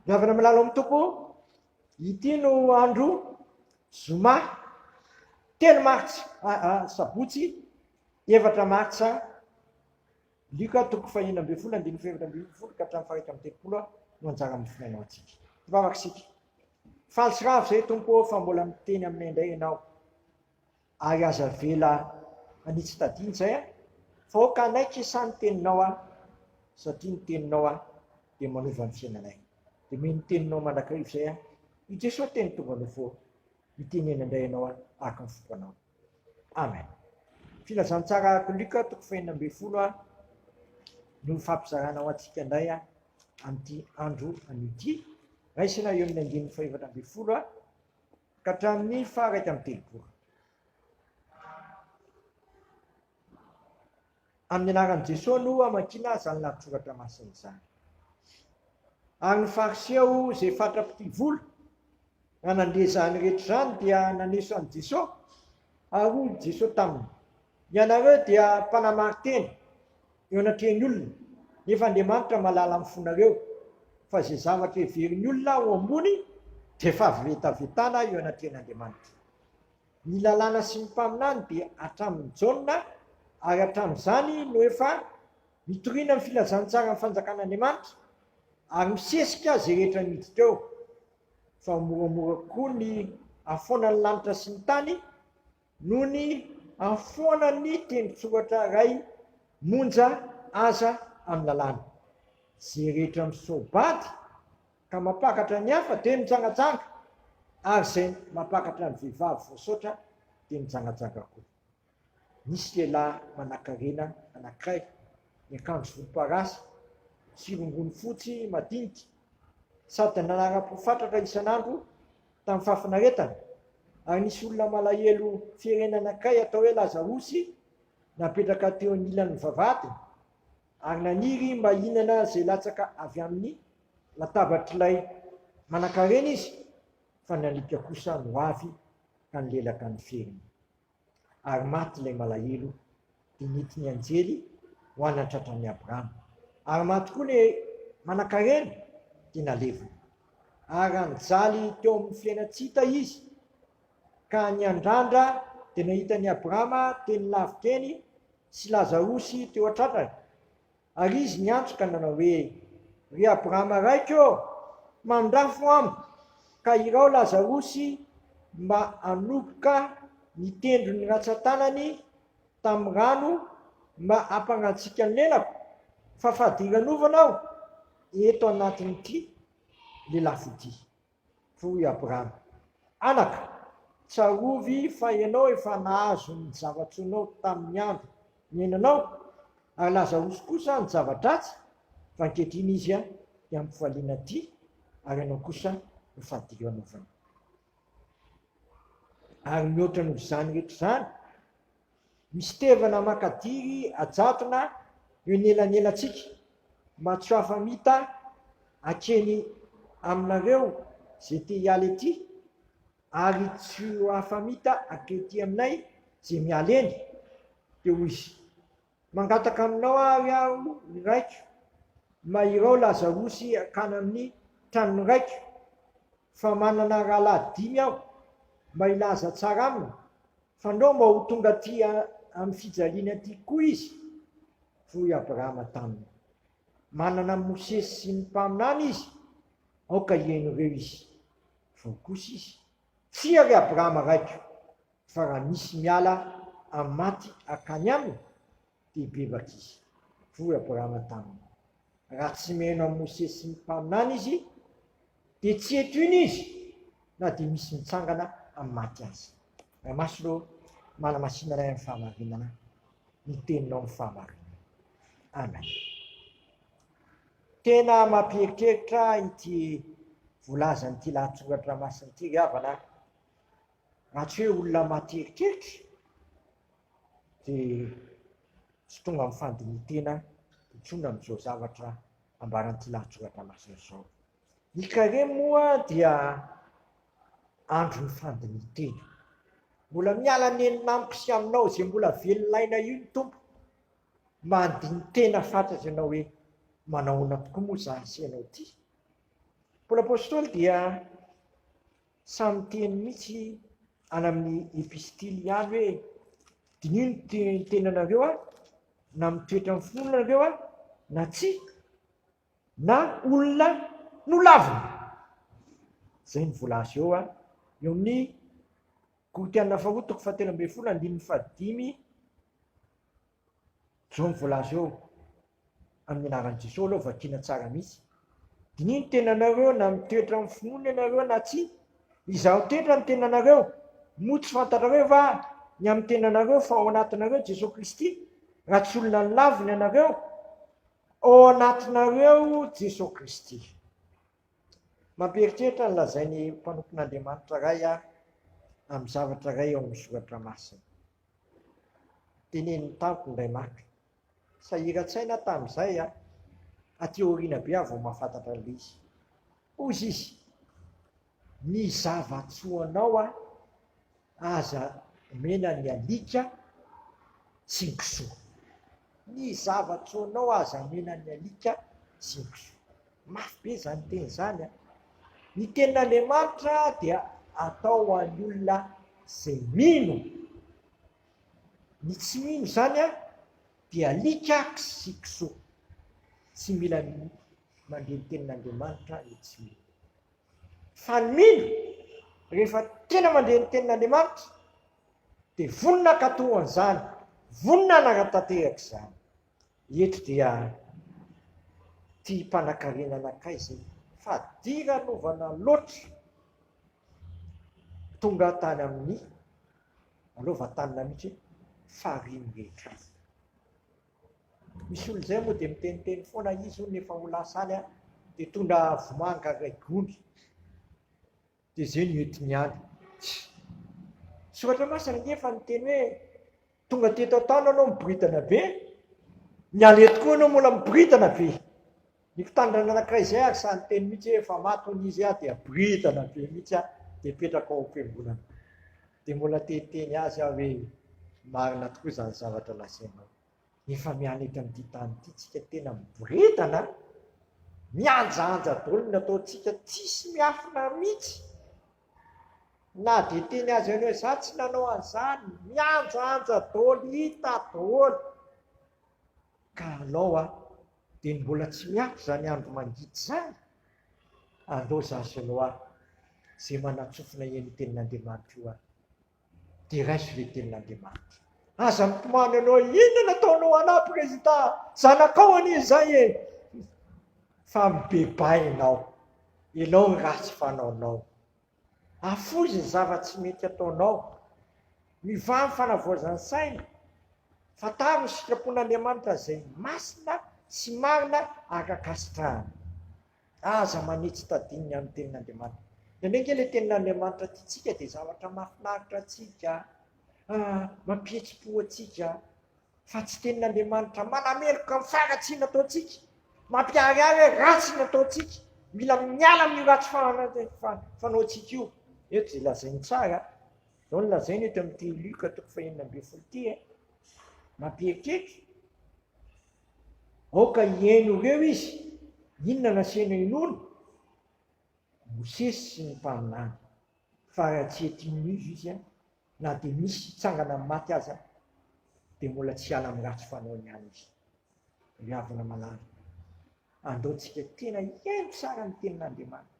Ry havana malala ao amin'ny Tompo, ity no andro zoma telo martsa, sabotsy efatra martsa, Lioka toko fahenina ambin'ny folo andininy faha-14 ka hatramin'ny faha-31 no anjara mofonaina ho antsika. Hivavaka isika. Faly sy ravo izay Tompo ô fa mbola miteny aminay indray Ianao. Ary aza avela hanitsy tadiny izay aho, fa aoka hanaiky sahy ny teninao aho, satria ny teninao aho dia manova ny fiainanay. Dia mino ny teninao mandrakariva izay aho. I Jesoa teny tonga nofo ô, mitenena indray ianao aho araka ny fombanao. Amen. Filazantsara araka Lioka toko fahenina ambin'ny folo a no fampizarana ho antsika indray a amin'ity andro anio ity. Raisina eo amin'ny andininy fahefatra ambin'ny folo a ka hatramin'ny faha-31. Amin'ny anaran'i Jesoa no hamakiana izany lahatsoratra masina izany. Ary ny Fariseo izay fatra-pitia vola, raha nandre izany rehetra izany dia naneso an'i Jesoa, ary hoy Jesoa taminy, Ianareo dia mpanamari-tena eo anatrehan'ny olona, nefa Andriamanitra mahalala ny fonareo, fa izay zavatra heverin'ny olona ho ambony dia fahavetavetana eo anatrehan'Andriamanitra. Ny lalàna sy ny mpaminany dia hatramin'i Jaona, ary hatramin'izany no efa nitoriana ny filazantsaran'ny fanjakan'Andriamanitra, ary misesika izay rehetra miditra eo, fa ho moramora kokoa ny hahafoana ny lanitra sy ny tany noho ny hahafoanan'ny tendron-tsoratra iray monja aza amin'ny lalàna. Izay rehetra misaobady ka mampakatra ny hafa dia mijangajanga, ary izay mampakatra ny vehivavy voasaotra dia mijangajanga koa. Nisy lehilahy manankarena anankiray, niakanjo volomparasy sy rongony fotsy madinika, sady nanara-po fatratra isan'andro tamin'ny fahafinaretana, ary nisy olona malahelo firenena anankiray atao hoe Lazarosy napetraka teo anilan'ny vavahadiny, ary naniry mba hihinana izay latsaka avy amin'ny latabatr'ilay manankarena izy, fa ny alika kosa no avy ka nilelaka ny feriny. Ary maty ilay malahelo, dia nentin'ny anjely ho any an-tratran'i Abrahama. Ary maty koa ilay manankarena, dia nalevina. Ary raha nijaly teo amin'ny fiainan-tsy hita izy, ka niandrandra, dia nahita an'i Abrahama teny lavitra eny sy Lazarosy teo an-tratrany. Ary izy niantso ka nanao hoe, Ry Abrahama raiko ô, mandrafo amiko, ka irao Lazarosy mba hanoboka ny tendron'ny rantsan-tanany tamin'ny rano mba hampangatsiaka ny lelako, fa fadiranovana aho eto anatin'ity lelafo ity. Hoy Abrahama, Anaka, tsarovy fa ianao efa nahazo ny zava-tsoanao tamin'ny andro niainanao, ary Lazarosy kosa ny zava-dratsy, fa ankehitriny izy dia ampifaliana aty, ary ianao kosa no fadiranovana. Ary mihoatra noho izany rehetra izany, Misy tevana makadiry ajadona eo anelanelantsika mba tsy ho afa-mita hatreny aminareo izay te hiala ety ary tsy ho afa-mita hankety aminay izay miala eny. Dia hoy izy, Mangataka aminao ary aho ry raiko mba irao Lazarosy hakana amin'ny tranon'ny raiko, fa manana rahalahy dimy aho, mba hilaza tsara aminy Fandrao mba ho tonga aty amin'ny fijaliana aty koa izy, hoy Abrahama taminy. Manana an'i Mosesy sy ny mpaminany izy, aoka hihaino ireo izy. Vao kosa izy, Tsia ry Abrahama raiko, fa raha misy miala amin'ny maty hankany aminy, dia hibebaka izy. Hoy Abrahama taminy, Raha tsy mihaino an'i Mosesy sy ny mpaminany izy, dia tsy eto iny izy na dia misy mitsangana amin'ny maty aza. Ray Masina ô, manamasina anay amin'ny fahamarinana, ny teninao ny fahamarinana. Amen. Tena mampieritreritra ity voalazan'ity lahatsoratra masina ity ry havana. Raha tsy hoe olona maty eritreritra dia tsy tonga amin'ny fandinihan-tena intsony amin'izao zavatra ambaran'ity lahatsoratra masina izao. Ny karemy moa dia andron'ny fandinihan-tena. Mbola miala nenina amiko sy aminao izay mbola velon'aina io ny Tompo. Mandini-tena fatratra ianao hoe manahoana tokoa moa izaho sy ianao ity? Paoly Apostoly dia samy miteny mihitsy any amin'ny epistily ihany hoe diniho ny tenanareo a, na mitoetra amin'ny finoana nareo a, na tsia, na olona nolavina. Izay no voalaza eo a, eo amin'ny Korintiana faharoa toko fahatelo ambin'ny folo andininy fahadimy Izao no voalaza eo, Amin'ny anaran'i Jesoa aloha vakiana tsara mihitsy. Diniho ny tenanareo na mitoetra amin'ny finoana ianareo na tsia. Izaho toetra ny tenanareo. Moa tsy fantatrareo va ny amin'ny tenanareo fa ao anatinareo Jesoa Kristy, raha tsy olona nolavina ianareo? Ao anatinareo Jesoa Kristy. Mampieritreritra ny lazain'ny mpanompon'Andriamanitra iray ahy amin'ny zavatra iray ao amin'ny soratra masina. Teneniny tamiko indray maka. Sahiran-tsaina aho tamin'izay an! Aty aoriana be aho vao mahafantatra an'ilay izy. Hoy izy, Ny zava-tsoanao an, aza omena ny alika sy ny kisoa. Ny zava-tsoanao aza omena ny alika sy ny kisoa. Mafy be izany teny izany an! Ny tenin'Andriamanitra dia atao ho an'ny olona izay mino. Ny tsy mino izany an, dia alika sy kisoa. Tsy mila mandre ny tenin'Andriamanitra ny tsy mino. Fa ny mino, rehefa tena mandre ny tenin'Andriamanitra, dia vonona hankatò an'izany, vonona hanatanteraka izany. Eto dia tia mpanankarena anakay izay fadiranovana loatra tonga tany amin'ny aleo vantanina mihitsy hoe farihy mirehitra azy. Misy olona izay moa dia miteniteny foana izy hono efa ho lasa any dia tondra vomanga iray gony dia izay no entiny any. Soratra masina ange fa niteny hoe Tonga teto an-tany ianao miboridana be, miala eto koa ianao mbola miboridana be. Ny mpitandrina anankiray izay ary sahy niteny mihitsy hoe efa maty hono izy dia boridana be mihitsy aho dia mipetraka ao am-piangonana. Dia mbola te hiteny azy aho hoe marina tokoa izany zavatra lazainao. Efa miala eto amin'ity tany ity tsika tena miboridana, mihanjahanja daholo ny ataontsika, tsisy miafina mihitsy. Na dia teny aza ianao hoe za tsy nanao an'izany, mihanjahanja daholo, hita daholo. Ka alao a, dia ny mbola tsy miato izany andro mangidy izany, andao za sy ianao a, izay manan-tsofina hihaino ny tenin'Andriamanitra io a, dia raiso ilay tenin'Andriamanitra. Aza mitomany ianao hoe inona nataonao anah prezida, zanakao anie izay e! Fa mibebaha ianao, ianao ny ratsy fanaonao. Afoizy ny zava-tsy mety ataonao. Mivaha ny fanavaozan'ny saina. Fantaro ny sitrapon'Andriamanitra izay masina sy marina ary ankasitrahana. Aza manitsy tadininy amin'ny tenin'Andriamanitra. Indraindray ange ilay tenin'Andriamanitra tiantsika dia zavatra mahafinaritra antsika, mampihetsi-po antsika, fa tsy tenin'Andriamanitra manameloka ny faharatsiana ataontsika, mampiharihary hoe ratsy ny ataontsika, mila miala amin'io ratsy fanaontsika io. Eto izay lazainy tsara, izao no lazainy eto amin'ity Lioka toko fahenina ambin'ny folo ity e, mampieritreritra, aoka hihaino ireo izy, inona no asiana inoana? Mosesy sy ny mpaminany, fa raha tsy ety izy na dia misy hitsangana amin'ny maty aza dia mbola tsy hiala amin'ny ratsy fanaony ihany izy. Ry havana malala, andao tsika tena hihaino tsara ny tenin'Andriamanitra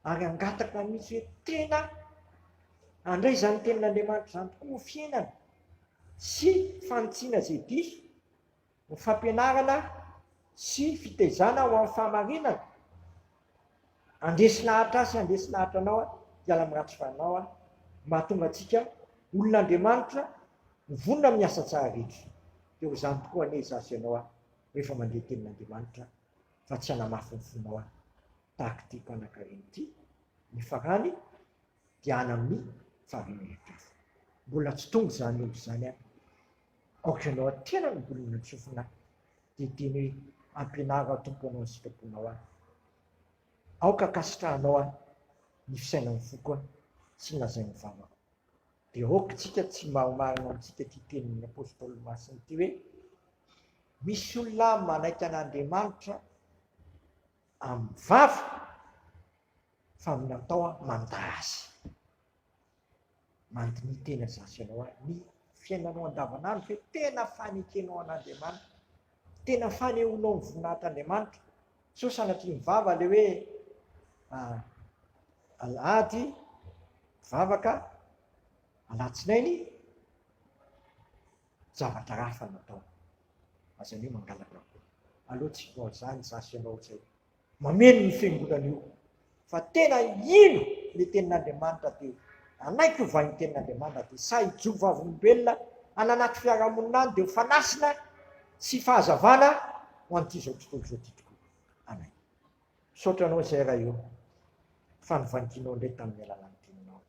ary hangataka mihitsy hoe tena handray izany tenin'Andriamanitra izany tokoa ho fiainana sy fanitsiana izay diso Ny fampianarana sy fitaizana ho amin'ny fahamarinana, handresy lahatra ahy sy handresy lahatra anao aho, hiala amin'ny ratsy fanao aho, mahatonga antsika olon'Andriamanitra ho vonona amin'ny asa tsara rehetra. Dia ho izany tokoa anie izaho sy ianao aho rehefa mandeha tenin'Andriamanitra fa tsy hanamafy ny fonao aho tahaka ity mpanankarena ity, ny farany dia any amin'ny fahaverina. Mbola tsy tonga izany olo izany an! Aoka ianao tena no bolongana ny sofina dia teny hoe ampianaro aho Tompo hanao ny sitraponao aho. Aoka ankasitrahanao aho ny fisainan'ny foko aho sy ny lazain'ny vavako. Dia aoka isika tsy mba ho marina amintsika ity tenin'ny Apostoly Masina ity hoe misy olona manaiky an'Andriamanitra amin'ny vava. Fa amin'ny atao mandà azy. Mandiniha tena za sy ianao ary ny fiainanao andavanandro ve tena fanekenao an'Andriamanitra? Tena fanehoanao ny voninahitr'Andriamanitra? Sao sanatria ny vava le hoe alahady mivavaka, alatsinainy zavatra hafa no atao. Aza anio mangalatra akoho. Aleo tsy hanao an'izany za sy ianao izay mameno ny fiangonana io fa tena hino ny tenin'Andriamanitra dia hanaiky ho vahin'ny tenin'Andriamanitra dia sahy hijoro vavolombelona any anaty fiarahamonina any dia ho fanasina sy fahazavana ho an'ity izao tontolo izao ity tokoa. Amen. Misaotra anao izay Ray o fa novanginao indray tamin'ny alalan'ny teninao.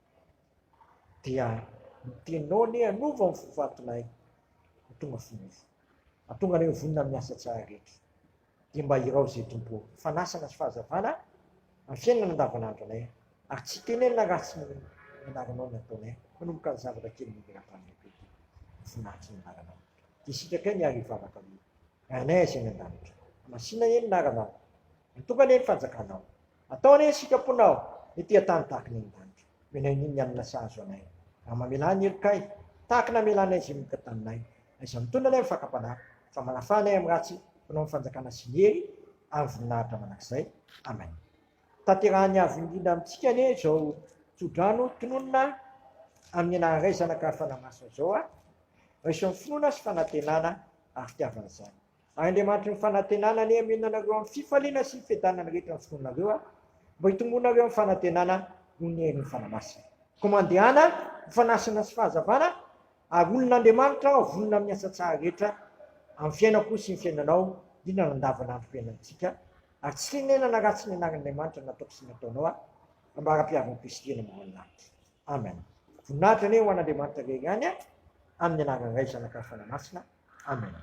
Dia ny teninao anie hanova ny fo vatonay ho tonga fo nofo. Hahatonga anay ho vonona amin'ny asa tsara rehetra. Dia mba irao izay Tompo ô, fanasana sy fahazavana amin'ny fiainana andavanandro anay, ary tsy tenenina ratsy ny anaranao ny ataonay, manomboka ny zavatra kely indrindra hatramin'ny lehibe dia voninahitry ny anaranao. Dia sitrakay ny ary hivavaka hoe, Rainay izay any an-danitra, hamasina anie ny anaranao, Tonga anie ny fanjakanao, atao anie ny sitraponao, ety an-tany tahaka ny any an-danitra. Omenay anio ny hanina sahaza anay, raha mamelà ny helokay, tahaka ny namelanay izay meloka taminay. Aiza mitondra anay amin'ny fakam-panahy, fa manafaha anay amin'ny ratsy, Fanao ny fanjakana sy ny hery ary ny voninahitra mandrakizay. Amen. Tanterahan'ny Avo Indrindra amintsika anie izao tsodrano tononina amin'ny anaran'ny Ray, Zanaka ary Fanahy Masina izao a. Raiso amin'ny finoana sy fanantenana ary fitiavana izany. Ary Andriamanitry ny fanantenana anie hameno anareo amin'ny fifaliana sy ny fiadanana rehetra amin'ny finoanareo a, mba hitomboanareo amin'ny fanantenana noho ny herin'ny Fanahy Masina. Koa mandehana ho fanasana sy fahazavana Ary olon'Andriamanitra aho, vonona amin'ny asa tsara rehetra, amin'ny fiainako sy ny fiainanao, indrindra ny andavanandrom-piainantsika, ary tsy tenenana ratsy ny anaran'Andriamanitra nataoko sy nataonao aho, ambara-piavin'i Kristy eny ambony lanitra. Amen. Voninahitra anie ho an'Andriamanitra irery ihany, amin'ny anaran'ny Ray, Zanaka ary Fanahy Masina. Amen.